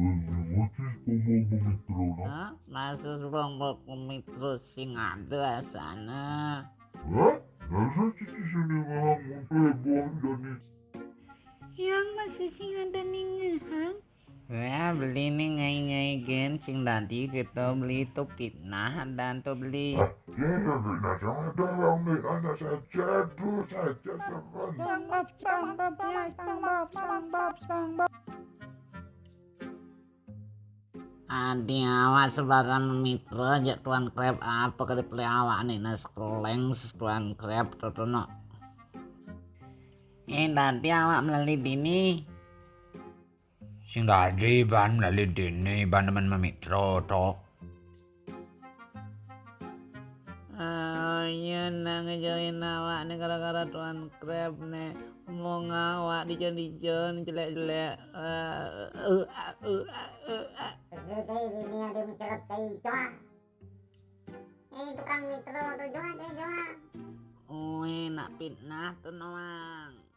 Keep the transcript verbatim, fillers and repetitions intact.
Ngerti SpongeBob Mitro, no? Hah? Maksud SpongeBob Mitro sing ada sana. Hah? Masa cici sini ngahang heboh dani. Yang masih sing ada nih ngehang. Ya, beli nih ngai-ngai gen sing tadi kita beli tuh fitnah dan tuh beli. Dia lebih nasa ada orang nih, anak saja, tuh saja, teman. Bang Bob, Bang Bob, ya, Bang Bob, Bang Bob, Bang Bob. Adi awak sebarang Mitro aja Tuan Crab apa kali beli awak nih nas keleng Tuan Crab tuh no. Eh, tadi awak melalui dini. Sing tadi ban melalui dini ban teman memitro to. Oh iya, nak ngejoin awak nih gara-gara Tuan Crab nih. Mau ngawak dijon-dijon jelek-jelek. Eh, eh, eh, eh, eh. Jadi ini ada mencerap cai Joa. Eh, tukang Mitro tuh Joa, cai Joa. Ue, nak fitnah tuh noang.